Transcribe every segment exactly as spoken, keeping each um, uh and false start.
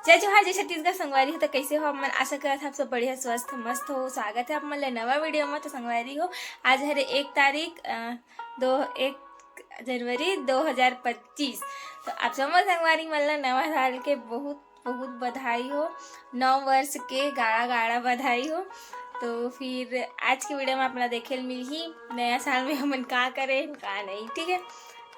जय जोहार, जय छत्तीसगढ़। संगवारी हो, तो कैसे हो आप मन? आशा करत आप सब बढ़िया, स्वस्थ, मस्त हो। स्वागत है आप मन ले नवा वीडियो में। तो संगवारी हो, आज हरे एक तारीख, अ, दो एक जनवरी दो हज़ार पच्चीस। तो आप सब संगवारी मन ला नवा साल के बहुत बहुत बधाई हो, नव वर्ष के गाड़ा गाड़ा बधाई हो। तो फिर आज के वीडियो में अपना देखे ल मिलही नया साल में हमन का करे, का नहीं, ठीक है,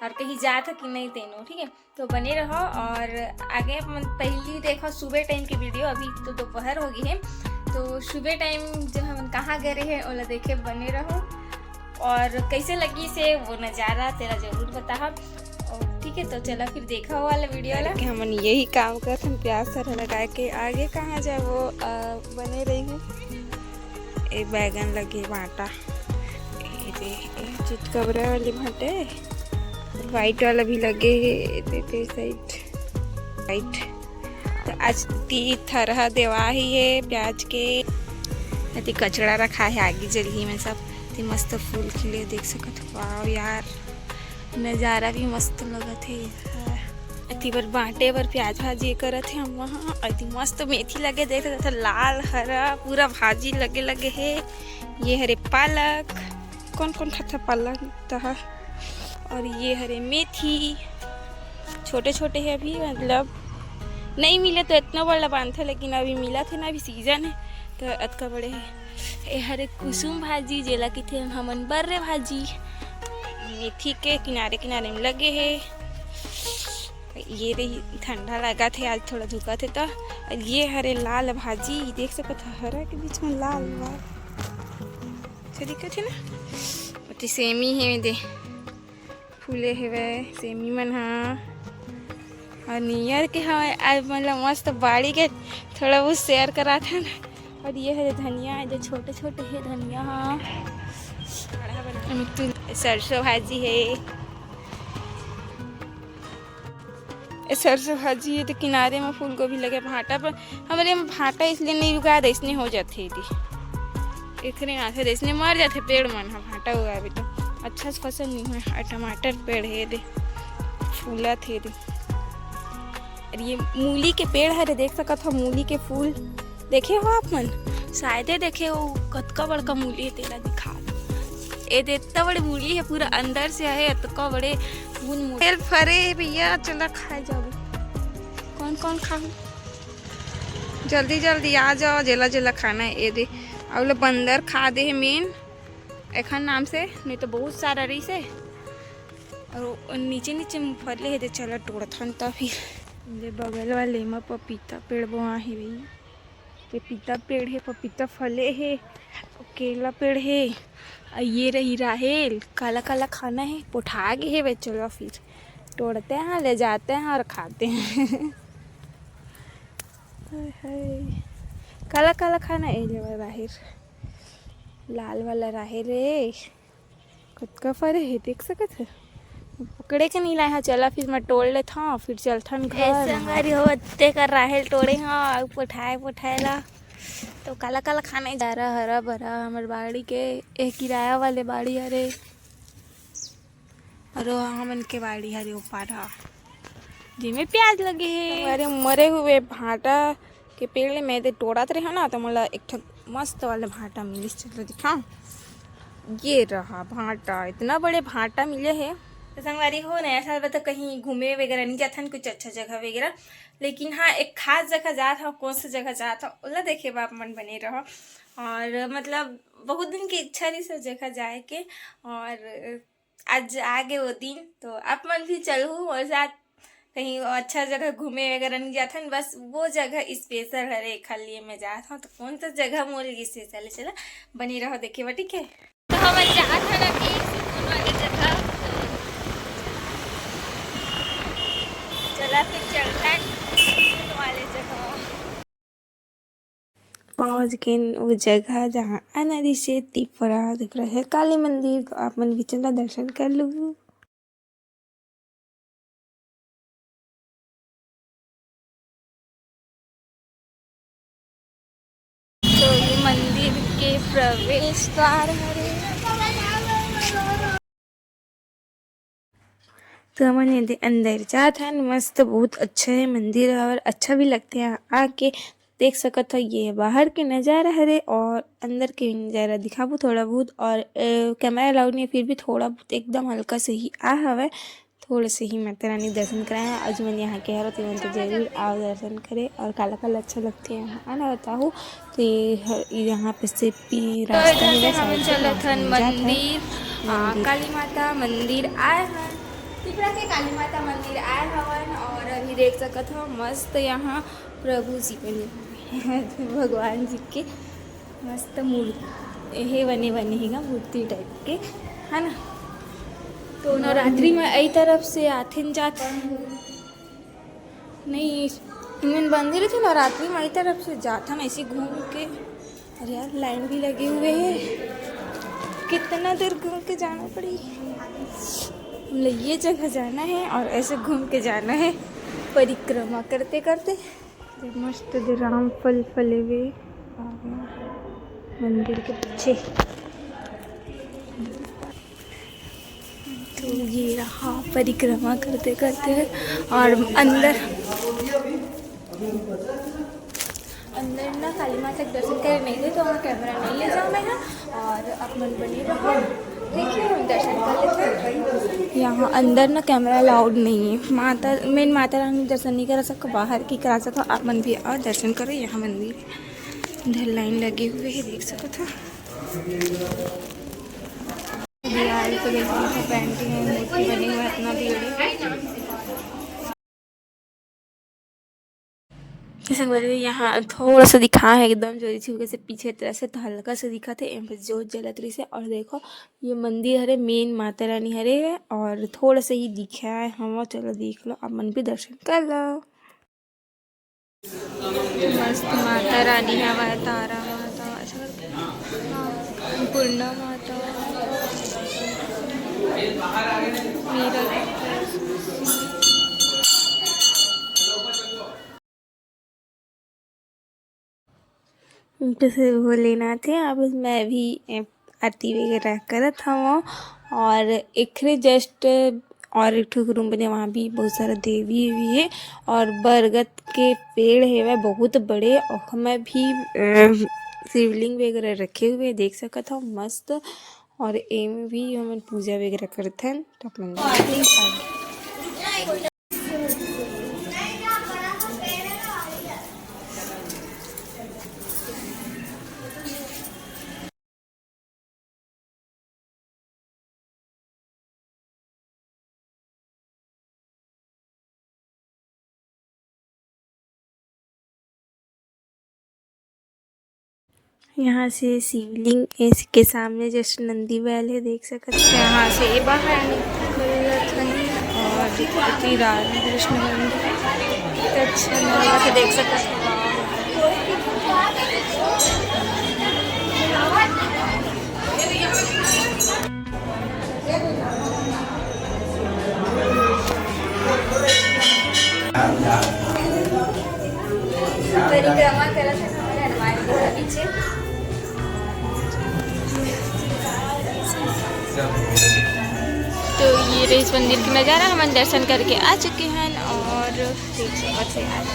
और कहीं जात है कि नहीं, तेनो, ठीक है। तो बने रहो और आगे अपन पहली देखो सुबह टाइम की वीडियो। अभी तो दोपहर हो गई है, तो सुबह टाइम जो हमन कहाँ गए रहे, ओला देखे बने रहो। और कैसे लगी से वो नज़ारा, तेला जरूर बताहा। और ठीक है, तो चला फिर देखा वो वाला वीडियो ला। कि हमन यही काम करथन, प्याज सारा लगा के आगे कहाँ जाबो, अ, बने रही। ए बैगन लगे भांटा, ए दे, ए चितकबरा वाले भांटे, व्हाइट वाला भी लगे हे, ए दे, ए साइड व्हाइट। तो आज ती थरहा देवा ही है प्याज के। अति कचड़ा रखा है आगी जल्दी में सब। ती मस्त फूल खिले देख सकत हो। वाह यार, नज़ारा भी मस्त लगत है। अति बर बांटे बर प्याज भाजी करत है हम वहाँ। अति मस्त मेथी लगे देख सकत हो, लाल हरा पूरा भाजी लगे लगे है। ये हरे पालक, कौन कौन खाता पालक तहा, और ये हरे मेथी, छोटे छोटे है अभी, मतलब नहीं मिले तो इतना बड़ा बांधथे, लेकिन अभी मिला थे ना, अभी सीजन है तो अतका बड़े है। ए हरे कुसुम भाजी, जेला किथे हमन बर्रे भाजी, मेथी के किनारे किनारे में लगे है। ये रही ठंडा लगा थे, आज थोड़ा धुका थे तो। और ये हरे लाल भाजी देख सकत हो, हरा के बीच में लाल लाल अच्छा दिखत है ना। ओती सेमी हे दे, फूले हेवय सेमी मन हा। और नियर के हवय, आज मतलब मस्त बाड़ी के थोड़ा बहुत शेयर करात हन। और ये हरे धनिया, जो छोटे छोटे हे धनिया हा। एमे तो सरसों भाजी हे। ए सरसों भाजी, ये तो किनारे में फूलगोभी लगे भांटा पर। हमरे में भांटा इसलिए नहीं उगा दे, इसने हो जाते यदि एकरे आथे दे, इसने मर जाते पेड़ मन ह, भांटा उगाबे तो अच्छा से फसल नहीं होय। और टमाटर पेड़ हे दे, फूलत हे दे। और ये मूली के पेड़ हरे, देख सकत हो मूली के फूल। देखे हो आप मन? शायदे देखे हो, कतका बड़का मूली है, तेला दिखा दो। ए दे, इतना बड़े मूली है, पूरा अंदर से है, इतना बड़े फूल मूली। तेल फरे भैया, चला खाए जाबो। कौन कौन खाहू? जल्दी जल्दी आ जाओ, जेला जेला खाना है। ए दे, अब ले बंदर खा दे है मेन एखन नाम से, नहीं तो बहुत सारा रही से। और नीचे नीचे में फरले है, दे चला तोड़थन त फिर। ये बगल वाले में पपीता पेड़ बोआ है भाई। पपीता पेड़ हे, पपीता फले हे, केला पेड़ हे, अउ ये रही राहेल, काला काला खाना हे, पोठा गे हे। चलो फिर तोड़ते हैं, ले जाते हैं और खाते हैं। हाय हाय, काला काला खाना हे, ये वाला राहेल, लाल वाला राहेल रे। कतका फरे हे, देख सकत हे। पकड़े के नहीं लाए हा, चला फिर मैं तोड़ लेत हा, फिर चलथन घर। ऐसे हमारी होते कर राहेल तोड़े हा, अउ पोठाए पोठाए ला। तो काला काला खाने जा रहा, हरा भरा हमर बाड़ी के, एक किराया वाले बाड़ी हरे। और वो हमन के बाड़ी हरे, वो पारा, जेमे प्याज लगे हे। अरे मरे हुए भांटा के पेड़ ले मैं दे तोड़त रहे ना, तो मोला एक ठक मस्त वाला भांटा मिलिस। चलो दिखा, ये रहा भांटा, इतना बड़े भांटा मिले हे। तो संगवारी हो, नया साल बर तो कहीं घूमे वगैरह नहीं जाथन, कुछ अच्छा जगह वगैरह, लेकिन हाँ, एक खास जगह जात हव। कौन सा जगह जात हव, ओला देखे बर आप मन बने रहो। और मतलब बहुत दिन की इच्छा रही सब जगह जाए के, और आज आ गए वो दिन, तो आप मन भी चलहू और साथ कहीं अच्छा जगह घूमे वगैरह नहीं जाथन, बस वो जगह स्पेशल हरे, एखर लिए मैं जात हूँ। तो कौन सा जगह मोर लिए स्पेशल है, चला बनी रहो देखे बर, ठीक है। तो हम जात हन अभी सुकून वाले जगह, तो चला फिर चलता है सुकून वाले जगह। पहुंच गेन वो जगह, जहां आना रिहिसे तिपरा, तिपरा हे काली मंदिर, तो आप मन भी चला दर्शन कर लू। तो ये मंदिर के प्रवेश द्वार हरे। तो हमन एदे अंदर जात हन। मस्त, बहुत अच्छा हे मंदिर, और अच्छा भी लगथे यहाँ आके। देख सकत हो, ये बाहर के नजारा हरे और अंदर के नजारा दिखाबो थोड़ा बहुत। और, अ, कैमरा अलाउड नहीं, फिर भी थोड़ा बहुत, एकदम हल्का से ही आ हवय। थोड़ा से ही माता रानी दर्शन कराए हैं। आज मन यहाँ के हरो, तो मन तो जरूर आओ दर्शन करे। और काला काला अच्छा लगथे यहाँ आना, बताहू। तो ये ह-, यहाँ पे से पी-, तो रास्ता इधर से हेवय, हमन साइड से चलत हन मंदिर, आ, मंदिर। काली माता मंदिर आए हन। तिपरा के काली माता मंदिर आए हवन और अभी देख सकत हो, मस्त यहाँ प्रभु जी बने हुए हैं, भगवान जी के मस्त मूर्ति हे, बने बने हे गा, मूर्ति टाइप के, है ना। तो नवरात्रि में एही तरफ से आथिन जात नहीं, इमन बंदी रहिथे नवरात्रि में, एही तरफ से जात हन ऐसे घूम के। अरे यार, लाइन भी लगे हुए हैं, कितना दूर घूम के जाना पड़ी। मतलब, ये जगह जाना है और ऐसे घूम के जाना है, परिक्रमा करते करते। मस्त दे राम फल फले हुए मंदिर के पीछे। तो ये रहा परिक्रमा करते करते, और अंदर, अंदर ना काली माता के दर्शन करे नहीं दे, तो वहाँ कैमरा नहीं ले जाओ मैं, और आप मन बने रहो, देखिए, हम दर्शन कर लेते हैं। यहाँ अंदर ना कैमरा अलाउड नहीं है, माता, मेन माता रानी दर्शन नहीं करा सको, बाहर की करा सको। आप मन भी आओ, दर्शन करो, यहाँ मंदिर है, इधर लाइन लगे हुए हैं, देख सकत हो। दीवार पे देखो, पेंटिंग है, मूर्ति बनी हुई है, इतना भीड़ है। संगवारी, यहाँ थोड़ा सा दिखा है, एकदम जोरी छुप के से पीछे तरह से तो हल्का सा दिखत है, एम पे जोत जलत रहिस है। और देखो, ये मंदिर हरे, मेन माता रानी हरे है, और थोड़ा सा ही दिखा है। हम चलो देख लो, आप मन भी दर्शन कर लो। मस्त माता रानी हवय, तारा माता, ऐसा करके, हाँ, अन्नपूर्णा माता, मीरा, जैसे भोलेनाथ है। अब मैं भी, ए, आरती वगैरह करत हवं, और एकरे just और एक ठो रूम बने, वहाँ भी बहुत सारा देवी भी है, और बरगद के पेड़ हेवय बहुत बड़े, ओखमा भी, अ, शिवलिंग वगैरह रखे हुए देख सकत हव, मस्त। और एमे भी हमन पूजा वगैरह करथन, तो अपन यहाँ से शिवलिंग के सामने just नंदी बैल है, देख सकत हो। यहाँ से ये बाहर निकलत हन और दिखत ही राधा कृष्ण मंदिर। तो अच्छा लगा के देख सकत हो। परिक्रमा करत हन हमर हनुमान जी के पीछे। तो ये रहिस मंदिर के नजारा, हमन दर्शन करके आ चुके हन और देख सकत हो यार,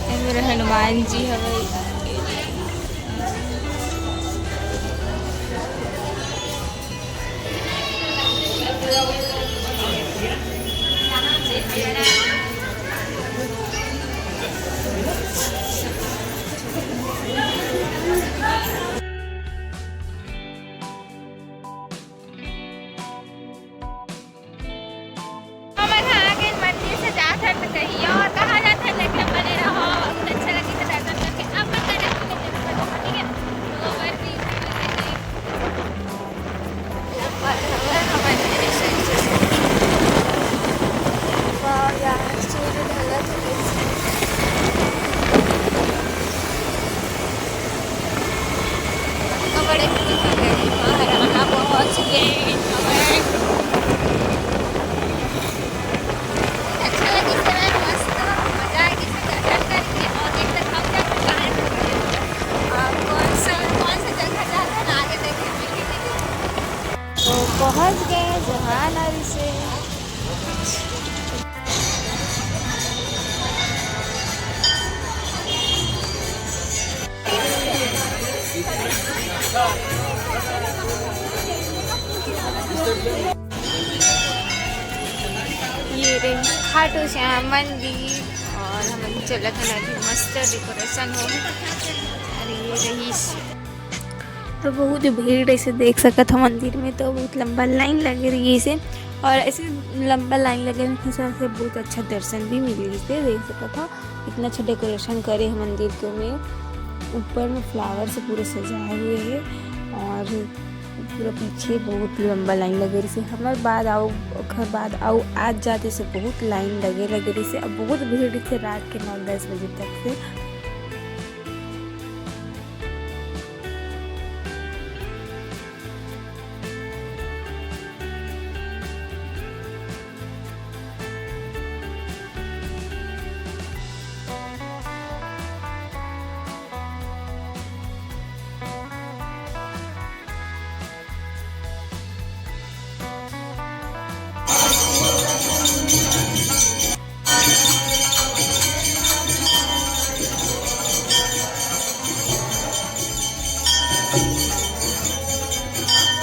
ये मेरे हनुमान जी हवे। हमन ह आगे मंदिर से जात हन त कहियो और कहाँ जात हन, लेकिन बने रहो, बहुत अच्छा लगी तो दर्शन करके अपन ये रही खाटू श्याम मंदिर और हमन चलत हन अभी मस्त डेकोरेशन हो। अरे ये रही तो बहुत भीड़ ऐसे देख सकत हो मंदिर में, तो बहुत लंबा लाइन लगे रही से। और ऐसे लंबा लाइन लगे रहने से बहुत अच्छा दर्शन भी मिल रही से। देख सकत हो इतना अच्छा डेकोरेशन करे है मंदिर के में, ऊपर में फ्लावर से पूरे सजाए हुए है। और पूरा पीछे बहुत लंबा लाइन लगे रही से। हमारे बाद आओ, ओकर बाद आओ आज जाते से बहुत लाइन लगे लगे रही से। अब बहुत भीड़ रही से रात के नौ दस बजे तक से।